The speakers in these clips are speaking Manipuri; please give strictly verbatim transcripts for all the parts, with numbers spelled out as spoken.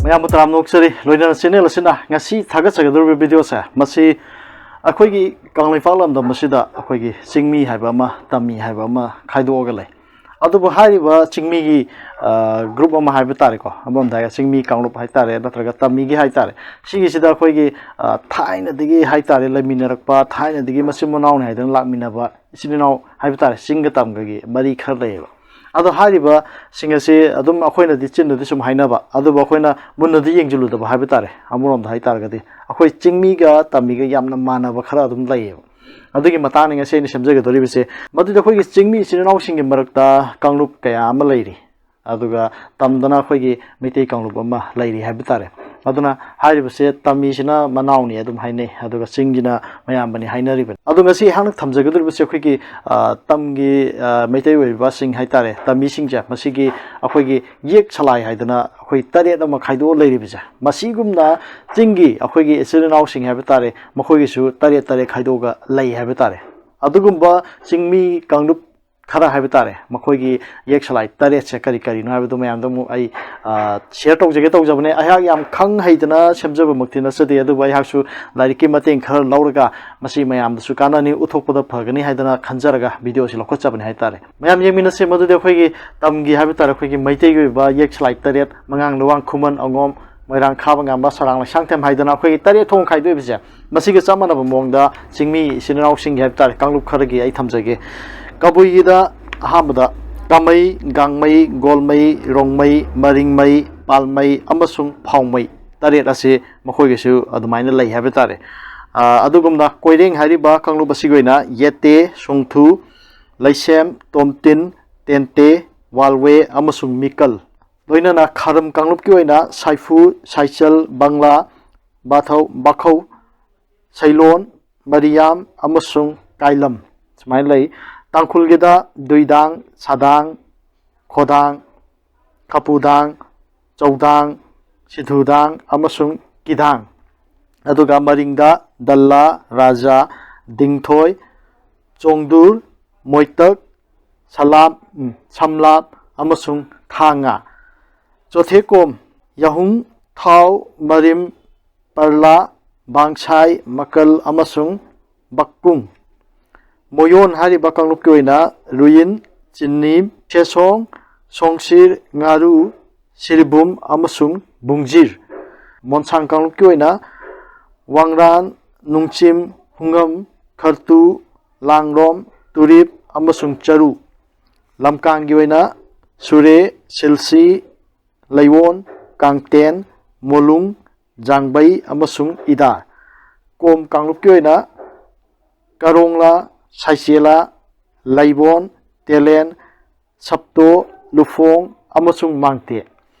ꯃꯌꯥꯝꯕꯨ ꯇꯔꯥꯝꯅ ꯑꯣꯛꯆꯔꯤ꯫ ꯂꯣꯏꯅꯅ ꯆꯦꯅꯦꯜ ꯑꯁꯤꯅ ꯉꯁꯤ ꯊꯥꯒꯠꯆꯒꯗꯧꯔꯤꯕ ꯚꯤꯗꯤꯑꯣꯁꯦ, ꯃꯁꯤ ꯑꯩꯈꯣꯏꯒꯤ ꯀꯪꯂꯩꯄꯥꯛ ꯂꯝꯗꯝ ꯑꯁꯤꯗ ꯑꯩꯈꯣꯏꯒꯤ ꯆꯤꯡꯃꯤ ꯍꯥꯏꯕ ꯑꯃ, ꯇꯝꯃꯤ ꯍꯥꯏꯕ ꯑꯃ ꯈꯥꯏꯗꯣꯛꯑꯒ ꯂꯩ꯫ ꯑꯗꯨꯕꯨ ꯍꯥꯏꯔꯤꯕ ꯆꯤꯡꯃꯤꯒꯤ, ꯑ, ꯒ꯭ꯔꯨꯞ ꯑꯃ ꯍꯥꯏꯕ ꯇꯥꯔꯦꯀꯣ, ꯑꯃꯔꯣꯝꯗ ꯍꯥꯏꯔꯒ ꯆꯤꯡꯃꯤ ꯀꯥꯡꯂꯨꯞ ꯍꯥꯏ ꯇꯥꯔꯦ, ꯅꯠꯇ꯭ꯔꯒ ꯇꯝꯃꯤꯒꯤ ꯍꯥꯏ ꯇꯥꯔꯦ, ꯁꯤꯒꯤꯁꯤꯗ ꯑꯩꯈꯣꯏꯒꯤ, ꯑ, ꯊꯥꯏꯅꯗꯒꯤ ꯍꯥꯏ ꯇꯥꯔꯦ, ꯂꯩꯃꯤꯟꯅꯔꯛꯄ, ꯊꯥꯏꯅꯗꯒꯤ ꯃꯆꯤꯟ ꯃꯅꯥꯎꯅꯤ ꯍꯥꯏꯗꯅ ꯂꯥꯛꯃꯤꯟꯅꯕ ꯏꯆꯤꯟ ꯏꯅꯥꯎ ꯍꯥꯏꯕ ꯇꯥꯔꯦ, ꯆꯤꯡꯒ ꯇꯝꯒꯒꯤ ꯃꯔꯤ ꯈꯔ ꯂꯩꯌꯦꯕ꯫ ꯑꯗꯣ ꯍꯥꯏꯔꯤꯕꯁꯤꯡ ꯑꯁꯤ ꯑꯗꯨꯝ ꯑꯩꯈꯣꯏꯅꯗꯤ ꯆꯤꯟꯗꯗꯤ ꯁꯨꯝ ꯍꯥꯏꯅꯕ, ꯑꯗꯨꯕꯨ ꯑꯩꯈꯣꯏꯅ ꯃꯨꯟꯅꯗꯤ ꯌꯦꯡꯁꯤꯜꯂꯨꯗꯕ ꯍꯥꯏꯕ ꯇꯥꯔꯦ꯫ ꯑꯃꯔꯣꯝꯗ ꯍꯥꯏ ꯇꯥꯔꯒꯗꯤ ꯑꯩꯈꯣꯏ ꯆꯤꯡꯃꯤꯒ ꯇꯝꯃꯤꯒ ꯌꯥꯝꯅ ꯃꯥꯟꯅꯕ ꯈꯔ ꯑꯗꯨꯝ ꯂꯩꯌꯦꯕ꯫ ꯑꯗꯨꯒꯤ ꯃꯇꯥꯡꯅꯤ ꯉꯁꯤ ꯑꯩꯅ ꯁꯦꯝꯖꯒꯗꯧꯔꯤꯕꯁꯦ꯫ ꯃꯗꯨꯗꯤ ꯑꯩꯈꯣꯏꯒꯤ ꯆꯤꯡꯃꯤ ꯏꯆꯤꯟ ꯏꯅꯥꯎꯁꯤꯡꯒꯤ ꯃꯔꯛꯇ ꯀꯥꯡꯂꯨꯞ ꯀꯌꯥ ꯑꯃ ꯂꯩꯔꯤ, ꯑꯗꯨꯒ ꯇꯝꯗꯅ ꯑꯩꯈꯣꯏꯒꯤ ꯃꯩꯇꯩ ꯀꯥꯡꯂꯨꯞ ꯑꯃ ꯂꯩꯔꯤ ꯍꯥꯏꯕ ꯇꯥꯔꯦ꯫ ꯑꯗꯨꯅ ꯍꯥꯏꯔꯤꯕꯁꯦ ꯇꯝꯃꯤꯁꯤꯅ ꯃꯅꯥꯎꯅꯤ ꯑꯗꯨꯝ ꯍꯥꯏꯅꯩ, ꯑꯗꯨꯒ ꯆꯤꯡꯒꯤꯅ ꯃꯌꯥꯝꯕꯅꯤ ꯍꯥꯏꯅꯔꯤꯕꯅꯤ꯫ ꯑꯗꯣ ꯉꯁꯤ ꯑꯩꯍꯥꯛꯅ ꯊꯝꯖꯒꯗꯧꯔꯤꯕꯁꯦ ꯑꯩꯈꯣꯏꯒꯤ, ꯑ, ꯇꯝꯒꯤ, ꯑ, ꯃꯩꯇꯩ ꯑꯣꯏꯔꯤꯕꯁꯤꯡ ꯍꯥꯏ ꯇꯥꯔꯦ, ꯇꯝꯃꯤꯁꯤꯡꯁꯦ, ꯃꯁꯤꯒꯤ ꯑꯩꯈꯣꯏꯒꯤ ꯌꯦꯛ ꯁꯂꯥꯏ ꯍꯥꯏꯗꯅ ꯑꯩꯈꯣꯏ ꯇꯔꯦꯠ ꯑꯃ ꯈꯥꯏꯗꯣꯛꯑ ꯂꯩꯔꯤꯕꯁꯦ, ꯃꯁꯤꯒꯨꯝꯅ ꯆꯤꯡꯒꯤ ꯑꯩꯈꯣꯏꯒꯤ ꯏꯆꯤꯜ ꯏꯅꯥꯎꯁꯤꯡ ꯍꯥꯏꯕ ꯇꯥꯔꯦ, ꯃꯈꯣꯏꯒꯤꯁꯨ ꯇꯔꯦꯠ ꯇꯔꯦꯠ ꯈꯥꯏꯗꯣꯛꯑꯒ ꯂꯩ ꯍꯥꯏꯕ ꯇꯥꯔꯦ꯫ ꯑꯗꯨꯒꯨꯝꯕ ꯆꯤꯡꯃꯤ ꯀꯥꯡꯂꯨꯞ ꯈꯔ ꯍꯥꯏꯕ ꯇꯥꯔꯦ, ꯃꯈꯣꯏꯒꯤ ꯌꯦꯛ ꯁꯂꯥꯏ ꯇꯔꯦꯠꯁꯦ ꯀꯔꯤ ꯀꯔꯤꯅꯣ ꯍꯥꯏꯕꯗꯨ ꯃꯌꯥꯝꯗ ꯑꯃꯨꯛ ꯑꯩ, ꯑ, ꯁꯤꯌꯔ ꯇꯧꯖꯒꯦ ꯇꯧꯖꯕꯅꯦ꯫ ꯑꯩꯍꯥꯛ ꯌꯥꯝ ꯈꯪ ꯍꯩꯗꯅ ꯁꯦꯝꯖꯕꯃꯛꯇꯤ ꯅꯠꯆꯗꯦ, ꯑꯗꯨꯕꯨ ꯑꯩꯍꯥꯛꯁꯨ ꯂꯥꯏꯔꯤꯛꯀꯤ ꯃꯇꯦꯡ ꯈꯔ ꯂꯧꯔꯒ ꯃꯁꯤ ꯃꯌꯥꯝꯗꯁꯨ ꯀꯥꯟꯅꯅꯤ, ꯎꯠꯊꯣꯛꯄꯗ ꯐꯒꯅꯤ ꯍꯥꯏꯗꯅ ꯈꯟꯖꯔꯒ ꯚꯤꯗꯤꯑꯣꯁꯤ ꯂꯧꯈꯠꯆꯕꯅꯦ ꯍꯥꯏ ꯇꯥꯔꯦ꯫ ꯃꯌꯥꯝ ꯌꯦꯡꯃꯤꯟꯅꯁꯦ꯫ ꯃꯗꯨꯗꯤ ꯑꯩꯈꯣꯏꯒꯤ ꯇꯝꯒꯤ ꯍꯥꯏꯕ ꯇꯥꯔꯦ, ꯑꯩꯈꯣꯏꯒꯤ ꯃꯩꯇꯩꯒꯤ ꯑꯣꯏꯕ ꯌꯦꯛ ꯁꯂꯥꯏ ꯇꯔꯦꯠ: ꯃꯉꯥꯡ ꯂꯨꯋꯥꯡ ꯈꯨꯃꯟ ꯑꯉꯣꯝ ꯃꯣꯏꯔꯥꯡ ꯈꯥꯕ ꯉꯝꯕ ꯁꯔꯥꯡ ꯂꯩꯁꯥꯡꯊꯦꯝ ꯍꯥꯏꯗꯅ ꯑꯩꯈꯣꯏꯒꯤ ꯇꯔꯦꯠ ꯊꯣꯛꯅ ꯈꯥꯏꯗꯣꯛꯏꯕꯁꯦ, ꯃꯁꯤꯒ ꯆꯞ ꯃꯥꯟꯅꯕ ꯃꯑꯣꯡꯗ ꯆꯤꯡꯃꯤ ꯏꯆꯤꯟ ꯏꯅꯥꯎꯁꯤꯡꯒꯤ ꯍꯥꯏꯕ ꯇꯥꯔꯦ, ꯀꯥꯡꯂꯨꯞ ꯈꯔꯒꯤ ꯑꯩ ꯊꯝꯖꯒꯦ꯫ ꯀꯕꯨꯏꯒꯤꯗ ꯑꯍꯥꯟꯕꯗ ꯀꯃꯩ, ꯒꯥꯡꯃꯩ, ꯒꯣꯜꯃꯩ, ꯔꯣꯡꯃꯩ, ꯃꯔꯤꯡꯃꯩ, ꯄꯥꯜꯃꯩ ꯑꯃꯁꯨꯡ ꯐꯥꯎꯃꯩ ꯇꯔꯦꯠ ꯑꯁꯤ ꯃꯈꯣꯏꯒꯤꯁꯨ ꯑꯗꯨꯃꯥꯏꯅ ꯂꯩ ꯍꯥꯏꯕ ꯇꯥꯔꯦ꯫ ꯑ, ꯑꯗꯨꯒꯨꯝꯅ ꯀꯣꯏꯔꯦꯡ ꯍꯥꯏꯔꯤꯕ ꯀꯥꯡꯂꯨꯞ ꯑꯁꯤꯒꯤ ꯑꯣꯏꯅ ꯌꯦꯠꯇꯦ, ꯁꯨꯡꯊꯨ, ꯂꯩꯁꯦꯝ, ꯇꯣꯝꯇꯤꯟ, ꯇꯦꯟꯇꯦ, ꯋꯥꯜꯋꯦ ꯑꯃꯁꯨꯡ ꯃꯤꯀꯜ, ꯂꯣꯏꯅꯅ ꯈꯥꯔꯝ ꯀꯥꯡꯂꯨꯞꯀꯤ ꯑꯣꯏꯅ ꯁꯥꯏꯐꯨ, ꯁꯥꯏꯆꯜ, ꯕꯪꯂꯥ, ꯕꯥꯊꯧ, ꯕꯥꯈꯧ, ꯁꯩꯂꯣꯟ, ꯃꯔꯤꯌꯥꯝ ꯑꯃꯁꯨꯡ ꯀꯥꯏꯂꯝ ꯁꯨꯃꯥꯏꯅ ꯂꯩ꯫ ꯇꯥꯡꯈꯨꯜꯒꯤꯗ ꯗꯨꯏꯗꯥꯡ, ꯁꯥꯗꯥꯡ, ꯈꯣꯗꯥꯡ, ꯀꯥꯄꯨꯗꯥꯡ, ꯆꯧꯗꯥꯡ, ꯁꯤꯙꯨꯗꯥꯡ ꯑꯃꯁꯨꯡ ꯀꯤꯗꯥꯡ꯫ ꯑꯗꯨꯒ ꯃꯔꯤꯡꯗ ꯗꯜꯂꯥ, ꯔꯥꯖꯥ, ꯗꯤꯡꯊꯣꯏ, ꯆꯣꯡꯗꯨꯔ, ꯃꯣꯏꯇꯛ, ꯁꯂꯥꯞ, ꯎꯝ, ꯁꯝꯂꯥꯞ ꯑꯃꯁꯨꯡ ꯊꯥꯡꯉꯥ꯫ ꯆꯣꯊꯦꯀꯣꯝ, ꯌꯥꯍꯨꯡ, ꯊꯥꯎ, ꯃꯔꯤꯝ, ꯄꯔꯂꯥ, ꯕꯥꯡꯁꯥꯏ, ꯃꯀꯜ ꯑꯃꯁꯨꯡ ꯕꯛꯀꯨꯡ꯫ ꯃꯣꯌꯣꯟ ꯍꯥꯏꯔꯤꯕ ꯀꯥꯡꯂꯨꯞꯀꯤ ꯑꯣꯏꯅ ꯔꯨꯌꯤꯟ, ꯆꯤꯅꯤ, ꯁꯦꯁꯣꯡ, ꯁꯣꯡꯁꯤꯔ, ꯉꯥꯔꯨ, ꯁꯤꯔꯤꯕꯨꯝ ꯑꯃꯁꯨꯡ ꯕꯨꯡꯖꯤꯔ꯫ ꯃꯣꯟꯁꯥꯡ ꯀꯥꯡꯂꯨꯞꯀꯤ ꯑꯣꯏꯅ ꯋꯥꯡꯔꯥꯟ, ꯅꯨꯡꯆꯤꯝ, ꯍꯨꯡꯒꯝ, ꯈꯔꯇꯨ, ꯂꯥꯡꯔꯣꯝ, ꯇꯨꯔꯤꯞ ꯑꯃꯁꯨꯡ ꯆꯔꯨ꯫ ꯂꯝꯀꯥꯡꯒꯤ ꯑꯣꯏꯅ ꯁꯨꯔꯦ, ꯁꯤꯜꯁꯤ, ꯂꯩꯋꯣꯟ, ꯀꯥꯡꯇꯦꯟ, ꯃꯣꯂꯨꯡ, ꯖꯥꯡꯕꯩ ꯑꯃꯁꯨꯡ ꯏꯗꯥ꯫ ꯀꯣꯝ ꯀꯥꯡꯂꯨꯞꯀꯤ ꯑꯣꯏꯅ ꯀꯔꯣꯡꯂꯥ, ꯁꯥꯏꯆꯦꯂꯥ, ꯂꯩꯕꯣꯟ, ꯇꯦꯂꯦꯟ, ꯁꯞꯇꯣ, ꯂꯨꯐꯣꯡ ꯑꯃꯁꯨꯡ ꯃꯥꯡꯇꯦ꯫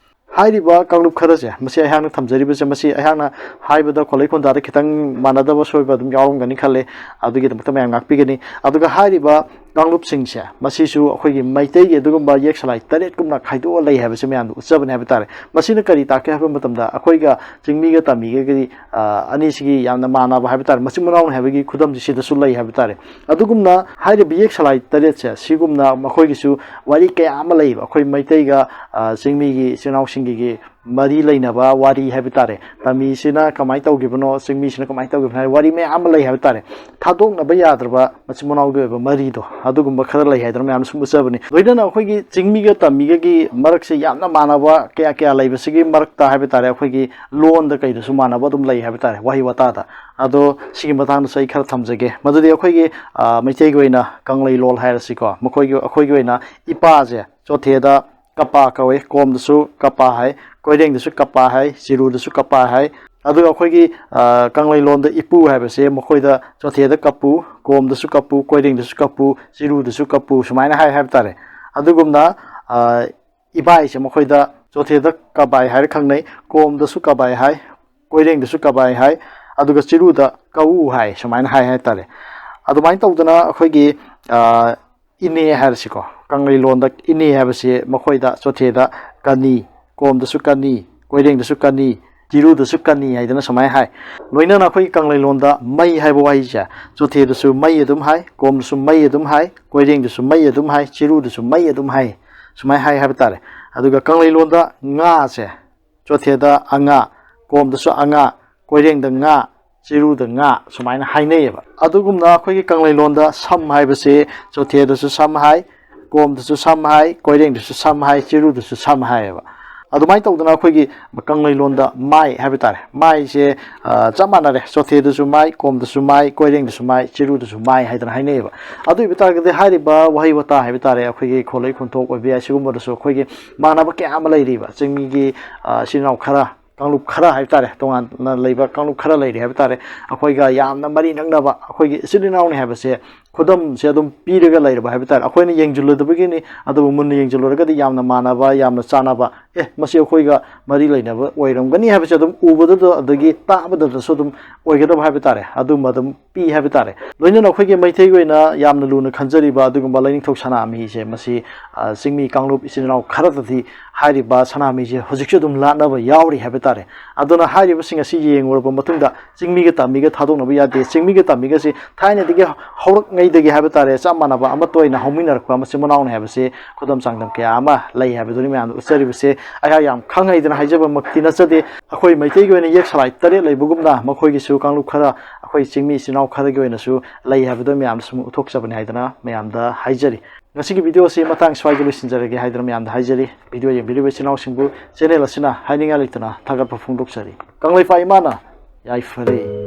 ꯍꯥꯏꯔꯤꯕ ꯀꯥꯡꯂꯨꯞ ꯈꯔꯁꯦ, ꯃꯁꯤ ꯑꯩꯍꯥꯛꯅ ꯊꯝꯖꯔꯤꯕꯁꯦ, ꯃꯁꯤ ꯑꯩꯍꯥꯛꯅ ꯍꯥꯏꯕꯗ ꯈꯣꯂꯩ ꯈꯣꯟꯗꯥꯗ ꯈꯤꯇꯪ ꯃꯥꯟꯅꯗꯕ ꯁꯣꯏꯕ ꯑꯗꯨꯝ ꯌꯥꯎꯔꯝꯒꯅꯤ ꯈꯜꯂꯦ꯫ ꯑꯗꯨꯒꯤꯗꯃꯛꯇ ꯃꯌꯥꯝ ꯉꯥꯛꯄꯤꯒꯅꯤ꯫ ꯑꯗꯨꯒ ꯍꯥꯏꯔꯤꯕ ꯀꯥꯡꯂꯨꯞꯁꯤꯡꯁꯦ, ꯃꯁꯤꯁꯨ ꯑꯩꯈꯣꯏꯒꯤ ꯃꯩꯇꯩꯒꯤ ꯑꯗꯨꯒꯨꯝꯕ ꯌꯦꯛ ꯁꯂꯥꯏ ꯇꯔꯦꯠꯀꯨꯝꯅ ꯈꯥꯏꯗꯣꯛꯑ ꯂꯩ ꯍꯥꯏꯕꯁꯦ ꯃꯌꯥꯝꯗ ꯎꯠꯆꯕꯅꯤ ꯍꯥꯏꯕ ꯇꯥꯔꯦ꯫ ꯃꯁꯤꯅ ꯀꯔꯤ ꯇꯥꯛꯀꯦ ꯍꯥꯏꯕ ꯃꯇꯝꯗ, ꯑꯩꯈꯣꯏꯒ ꯆꯤꯡꯃꯤꯒ ꯇꯝꯃꯤꯒꯒꯤ, ꯑ, ꯑꯅꯤꯁꯤꯒꯤ ꯌꯥꯝꯅ ꯃꯥꯟꯅꯕ ꯍꯥꯏꯕ ꯇꯥꯔꯦ, ꯃꯆꯤꯟ ꯃꯅꯥꯎꯅꯤ ꯍꯥꯏꯕꯒꯤ ꯈꯨꯗꯝꯁꯤ ꯁꯤꯗꯁꯨ ꯂꯩ ꯍꯥꯏꯕ ꯇꯥꯔꯦ꯫ ꯑꯗꯨꯒꯨꯝꯅ ꯍꯥꯏꯔꯤꯕ ꯌꯦꯛ ꯁꯂꯥꯏ ꯇꯔꯦꯠꯁꯦ, ꯁꯤꯒꯨꯝꯅ ꯃꯈꯣꯏꯒꯤꯁꯨ ꯋꯥꯔꯤ ꯀꯌꯥ ꯑꯃ ꯂꯩꯌꯦꯕ꯫ ꯑꯩꯈꯣꯏ ꯃꯩꯇꯩꯒ, ꯑ, ꯆꯤꯡꯃꯤꯒꯤ ꯏꯆꯤꯜ ꯏꯅꯥꯎꯁꯤꯡꯒꯤ ꯃꯔꯤ ꯂꯩꯅꯕ ꯋꯥꯔꯤ ꯍꯥꯏꯕ ꯇꯥꯔꯦ꯫ ꯇꯝꯃꯤꯁꯤꯅ ꯀꯃꯥꯏꯅ ꯇꯧꯈꯤꯕꯅꯣ, ꯆꯤꯡꯃꯤꯁꯤꯅ ꯀꯃꯥꯏꯅ ꯇꯧꯈꯤꯕꯅꯣ ꯍꯥꯏꯕ ꯋꯥꯔꯤ ꯃꯌꯥꯝ ꯑꯃ ꯂꯩ ꯍꯥꯏꯕ ꯇꯥꯔꯦ꯫ ꯊꯥꯗꯣꯛꯅꯕ ꯌꯥꯗ꯭ꯔꯕ ꯃꯆꯤꯟ ꯃꯅꯥꯎꯒꯤ ꯑꯣꯏꯕ ꯃꯔꯤꯗꯣ, ꯑꯗꯨꯒꯨꯝꯕ ꯈꯔ ꯂꯩ ꯍꯥꯏꯗꯅ ꯃꯌꯥꯝꯅ ꯁꯨꯝ ꯎꯠꯆꯕꯅꯤ꯫ ꯂꯣꯏꯅꯅ ꯑꯩꯈꯣꯏꯒꯤ ꯆꯤꯡꯃꯤꯒ ꯇꯝꯃꯤꯒꯒꯤ ꯃꯔꯛꯁꯦ ꯌꯥꯝꯅ ꯃꯥꯟꯅꯕ ꯀꯌꯥ ꯀꯌꯥ ꯂꯩꯕꯁꯤꯒꯤ ꯃꯔꯛꯇ ꯍꯥꯏꯕ ꯇꯥꯔꯦ, ꯑꯩꯈꯣꯏꯒꯤ ꯂꯣꯟꯗ ꯀꯩꯗꯁꯨ ꯃꯥꯟꯅꯕ ꯑꯗꯨꯝ ꯂꯩ ꯍꯥꯏꯕ ꯇꯥꯔꯦ, ꯋꯥꯍꯩ ꯋꯥꯇꯥꯗ꯫ ꯑꯗꯣ ꯁꯤꯒꯤ ꯃꯇꯥꯡꯗꯁꯨ ꯑꯩ ꯈꯔ ꯊꯝꯖꯒꯦ꯫ ꯃꯗꯨꯗꯤ ꯑꯩꯈꯣꯏꯒꯤ, ꯑ, ꯃꯩꯇꯩꯒꯤ ꯑꯣꯏꯅ ꯀꯪꯂꯩ ꯂꯣꯜ ꯍꯥꯏꯔꯁꯤꯀꯣ, ꯃꯈꯣꯏꯒꯤ, ꯑꯩꯈꯣꯏꯒꯤ ꯑꯣꯏꯅ ꯏꯄꯥꯁꯦ ꯆꯣꯊꯦꯗ ꯀꯄꯥ ꯀꯧꯋꯦ, ꯀꯣꯝꯗꯁꯨ ꯀꯄꯥ ꯍꯥꯏ, ꯀꯣꯏꯔꯦꯡꯗꯁꯨ ꯀꯄꯥ ꯍꯥꯏ, ꯆꯤꯔꯨꯗꯁꯨ ꯀꯄꯥ ꯍꯥꯏ꯫ ꯑꯗꯨꯒ ꯑꯩꯈꯣꯏꯒꯤ, ꯑ, ꯀꯪꯂꯩꯂꯣꯟꯗ ꯏꯄꯨ ꯍꯥꯏꯕꯁꯦ ꯃꯈꯣꯏꯗ ꯆꯣꯊꯦꯗ ꯀꯄꯨ, ꯀꯣꯝꯗꯁꯨ ꯀꯄꯨ, ꯀꯣꯏꯔꯦꯡꯗꯁꯨ ꯀꯄꯨ, ꯆꯤꯔꯨꯗꯁꯨ ꯀꯄꯨ ꯁꯨꯃꯥꯏꯅ ꯍꯥꯏ ꯍꯥꯏꯕ ꯇꯥꯔꯦ꯫ ꯑꯗꯨꯒꯨꯝꯅ, ꯑ, ꯏꯕꯥꯏꯁꯦ ꯃꯈꯣꯏꯗ ꯆꯣꯊꯦꯗ ꯀꯕꯥꯏ ꯍꯥꯏꯔ ꯈꯪꯅꯩ, ꯀꯣꯝꯗꯁꯨ ꯀꯕꯥꯏ ꯍꯥꯏ, ꯀꯣꯏꯔꯦꯡꯗꯁꯨ ꯀꯕꯥꯏ ꯍꯥꯏ, ꯑꯗꯨꯒ ꯆꯤꯔꯨꯗ ꯀꯧ ꯍꯥꯏ, ꯁꯨꯃꯥꯏꯅ ꯍꯥꯏ ꯍꯥꯏ ꯇꯥꯔꯦ꯫ ꯑꯗꯨꯃꯥꯏꯅ ꯇꯧꯗꯅ ꯑꯩꯈꯣꯏꯒꯤ, ꯑ, ꯏꯅꯦ ꯍꯥꯏꯔꯁꯤꯀꯣ, ꯀꯪꯂꯩꯂꯣꯟꯗ ꯏꯅꯦ ꯍꯥꯏꯕꯁꯤ ꯃꯈꯣꯏꯗ ꯆꯣꯊꯦꯗ ꯀꯅꯤ, ꯀꯣꯝꯗꯁꯨ ꯀꯅꯤ, ꯀꯣꯏꯔꯦꯡꯗꯁꯨ ꯀꯅꯤ, ꯆꯤꯔꯨꯗꯁꯨ ꯀꯅꯤ ꯍꯥꯏꯗꯅ ꯁꯨꯃꯥꯏꯅ ꯍꯥꯏ꯫ ꯂꯣꯏꯅꯅ ꯑꯩꯈꯣꯏꯒꯤ ꯀꯪꯂꯩꯂꯣꯟꯗ ꯃꯩ ꯍꯥꯏꯕ ꯋꯥꯍꯩꯁꯦ ꯆꯣꯊꯦꯗꯁꯨ ꯃꯩ ꯑꯗꯨꯝ ꯍꯥꯏ, ꯀꯣꯝꯗꯁꯨ ꯃꯩ ꯑꯗꯨꯝ ꯍꯥꯏ, ꯀꯣꯏꯔꯦꯡꯗꯁꯨ ꯃꯩ ꯑꯗꯨꯝ ꯍꯥꯏ, ꯆꯤꯔꯨꯗꯁꯨ ꯃꯩ ꯑꯗꯨꯝ ꯍꯥꯏ, ꯁꯨꯃꯥꯏꯅ ꯍꯥꯏ ꯍꯥꯏꯕ ꯇꯥꯔꯦ꯫ ꯑꯗꯨꯒ ꯀꯪꯂꯩꯂꯣꯟꯗ ꯉꯥꯁꯦ ꯆꯣꯊꯦꯗ ꯑꯉꯥ, ꯀꯣꯝꯗꯁꯨ ꯑꯉꯥ, ꯀꯣꯏꯔꯦꯡꯗ ꯉꯥ, ꯆꯤꯔꯨꯗ ꯉꯥ ꯁꯨꯃꯥꯏꯅ ꯍꯥꯏꯅꯩꯌꯦꯕ꯫ ꯑꯗꯨꯒꯨꯝꯅ ꯑꯩꯈꯣꯏꯒꯤ ꯀꯪꯂꯩꯂꯣꯟꯗ ꯁꯝ ꯍꯥꯏꯕꯁꯤ ꯆꯣꯊꯦꯗꯁꯨ ꯁꯝ ꯍꯥꯏ, ꯀꯣꯝꯗꯁꯨ ꯁꯝ ꯍꯥꯏ, ꯀꯣꯏꯔꯦꯡꯗꯁꯨ ꯁꯝ ꯍꯥꯏ, ꯆꯤꯔꯨꯗꯁꯨ ꯁꯝ ꯍꯥꯏꯌꯦꯕ꯫ ꯑꯗꯨꯃꯥꯏꯅ ꯇꯧꯗꯅ ꯑꯩꯈꯣꯏꯒꯤ ꯀꯪꯂꯩꯂꯣꯟꯗ ꯃꯥꯏ ꯍꯥꯏꯕ ꯇꯥꯔꯦ, ꯃꯥꯏꯁꯦ, ꯑ, ꯆꯞ ꯃꯥꯟꯅꯔꯦ, ꯆꯣꯊꯦꯗꯁꯨ ꯃꯥꯏ, ꯀꯣꯝꯗꯁꯨ ꯃꯥꯏ, ꯀꯣꯏꯔꯦꯡꯗꯁꯨ ꯃꯥꯏ, ꯆꯤꯔꯨꯗꯁꯨ ꯃꯥꯏ ꯍꯥꯏꯗꯅ ꯍꯥꯏꯅꯩꯌꯦꯕ꯫ ꯑꯗꯨ ꯑꯣꯏꯕ ꯇꯥꯔꯒꯗꯤ ꯍꯥꯏꯔꯤꯕ ꯋꯥꯍꯩ ꯋꯥꯇꯥ ꯍꯥꯏꯕ ꯇꯥꯔꯦ, ꯑꯩꯈꯣꯏꯒꯤ ꯈꯣꯜꯂꯩ ꯈꯣꯟꯊꯣꯛ ꯑꯣꯏꯕ ꯌꯥꯏ, ꯁꯤꯒꯨꯝꯕꯗꯁꯨ ꯑꯩꯈꯣꯏꯒꯤ ꯃꯥꯟꯅꯕ ꯀꯌꯥ ꯑꯃ ꯂꯩꯔꯤꯕ ꯆꯤꯡꯃꯤꯒꯤ, ꯑ, ꯏꯆꯤꯟ ꯏꯅꯥꯎ ꯈꯔ, ꯀꯥꯡꯂꯨꯞ ꯈꯔ ꯍꯥꯏꯕ ꯇꯥꯔꯦ, ꯇꯣꯉꯥꯟꯅ ꯂꯩꯕ ꯀꯥꯡꯂꯨꯞ ꯈꯔ ꯂꯩꯔꯤ ꯍꯥꯏꯕ ꯇꯥꯔꯦ, ꯑꯩꯈꯣꯏꯒ ꯌꯥꯝꯅ ꯃꯔꯤ ꯅꯛꯅꯕ, ꯑꯩꯈꯣꯏꯒꯤ ꯏꯆꯤꯜ ꯏꯅꯥꯎꯅꯤ ꯍꯥꯏꯕꯁꯦ ꯈꯨꯗꯝꯁꯦ ꯑꯗꯨꯝ ꯄꯤꯔꯒ ꯂꯩꯔꯕ ꯍꯥꯏꯕ ꯇꯥꯔꯦ꯫ ꯑꯩꯈꯣꯏꯅ ꯌꯦꯡꯁꯤꯜꯂꯨꯗꯕꯒꯤꯅꯤ, ꯑꯗꯨꯕꯨ ꯃꯨꯟꯅ ꯌꯦꯡꯁꯤꯜꯂꯨꯔꯒꯗꯤ ꯌꯥꯝꯅ ꯃꯥꯟꯅꯕ, ꯌꯥꯝꯅ ꯆꯥꯟꯅꯕ, ꯑꯦ, ꯃꯁꯤ ꯑꯩꯈꯣꯏꯒ ꯃꯔꯤ ꯂꯩꯅꯕ ꯑꯣꯏꯔꯝꯒꯅꯤ ꯍꯥꯏꯕꯁꯦ ꯑꯗꯨꯝ ꯎꯕꯗꯇ ꯑꯗꯒꯤ ꯇꯥꯕꯗꯇꯁꯨ ꯑꯗꯨꯝ ꯑꯣꯏꯒꯗꯕ ꯍꯥꯏꯕ ꯇꯥꯔꯦ, ꯑꯗꯨꯝꯕ ꯑꯗꯨꯝ ꯄꯤ ꯍꯥꯏꯕ ꯇꯥꯔꯦ꯫ ꯂꯣꯏꯅꯅ ꯑꯩꯈꯣꯏꯒꯤ ꯃꯩꯇꯩꯒꯤ ꯑꯣꯏꯅ ꯌꯥꯝꯅ ꯂꯨꯅ ꯈꯟꯖꯔꯤꯕ ꯑꯗꯨꯒꯨꯝꯕ ꯂꯥꯏꯅꯤꯡꯊꯧ ꯁꯅꯥꯃꯍꯤꯁꯦ, ꯃꯁꯤ, ꯑ, ꯆꯤꯡꯃꯤ ꯀꯥꯡꯂꯨꯞ ꯏꯆꯤꯟ ꯏꯅꯥꯎ ꯈꯔꯗꯗꯤ ꯍꯥꯏꯔꯤꯕ ꯁꯅꯥꯃꯍꯤꯁꯦ ꯍꯧꯖꯤꯛꯁꯨ ꯑꯗꯨꯝ ꯂꯥꯠꯅꯕ ꯌꯥꯎꯔꯤ ꯍꯥꯏꯕ ꯇꯥꯔꯦ꯫ ꯑꯗꯨꯅ ꯍꯥꯏꯔꯤꯕꯁꯤꯡ ꯑꯁꯤ ꯌꯦꯡꯂꯨꯔꯕ ꯃꯇꯨꯡꯗ ꯆꯤꯡꯃꯤꯒ ꯇꯥꯃꯤꯒ ꯊꯥꯗꯣꯛꯅꯕ ꯌꯥꯗꯦ꯫ ꯆꯤꯡꯃꯤꯒ ꯇꯥꯃꯤꯒꯁꯤ ꯊꯥꯏꯅꯗꯒꯤ ꯍꯧꯔꯛꯉꯩꯗꯒꯤ ꯍꯥꯏꯕ ꯇꯥꯔꯦ, ꯆꯞ ꯃꯥꯟꯅꯕ ꯑꯃꯠꯇ ꯑꯣꯏꯅ ꯍꯧꯃꯤꯟꯅꯔꯛꯄ ꯃꯆꯤꯟ ꯃꯅꯥꯎꯅꯤ ꯍꯥꯏꯕꯁꯤ ꯈꯨꯗꯝ ꯆꯥꯡꯗꯝ ꯀꯌꯥ ꯑꯃ ꯂꯩ ꯍꯥꯏꯕꯗꯨꯅꯤ ꯃꯌꯥꯝꯗ ꯎꯠꯆꯔꯤꯕꯁꯦ꯫ ꯑꯩꯍꯥꯛ ꯌꯥꯝ ꯈꯪ ꯍꯩꯗꯅ ꯍꯥꯏꯖꯕꯃꯛꯇꯤ ꯅꯠꯆꯗꯦ꯫ ꯑꯩꯈꯣꯏ ꯃꯩꯇꯩꯒꯤ ꯑꯣꯏꯅ ꯌꯦꯛ ꯁꯂꯥꯏ ꯇꯔꯦꯠ ꯂꯩꯕꯒꯨꯝꯅ ꯃꯈꯣꯏꯒꯤꯁꯨ ꯀꯥꯡꯂꯨꯞ ꯈꯔ, ꯑꯩꯈꯣꯏ ꯆꯤꯡꯃꯤ ꯏꯆꯤꯟ ꯏꯅꯥꯎ ꯈꯔꯒꯤ ꯑꯣꯏꯅꯁꯨ ꯂꯩ ꯍꯥꯏꯕꯗꯨ ꯃꯌꯥꯝꯗ ꯁꯨꯝ ꯎꯠꯊꯣꯛꯆꯕꯅꯤ ꯍꯥꯏꯗꯅ ꯃꯌꯥꯝꯗ ꯍꯥꯏꯖꯔꯤ꯫ ꯉꯁꯤꯒꯤ ꯚꯤꯗꯤꯑꯣ ꯑꯁꯤ ꯃꯇꯥꯡ ꯁ꯭ꯋꯥꯏꯗ ꯂꯣꯏꯁꯤꯟꯖꯔꯒꯦ ꯍꯥꯏꯗꯅ ꯃꯌꯥꯝꯗ ꯍꯥꯏꯖꯔꯤ꯫ ꯚꯤꯗꯤꯑꯣ ꯌꯦꯡꯕꯤꯔꯤꯕ ꯏꯆꯤꯟ ꯏꯅꯥꯎꯁꯤꯡꯕꯨ ꯆꯦꯅꯦꯜ ꯑꯁꯤꯅ ꯍꯥꯏꯅꯤꯡꯉꯥꯏ ꯂꯩꯇꯅ ꯊꯥꯒꯠꯄ ꯐꯣꯡꯗꯣꯛꯆꯔꯤ꯫ ꯀꯪꯂꯩꯄꯥꯛ ꯏꯃꯥꯅ ꯌꯥꯏꯐꯔꯦ꯫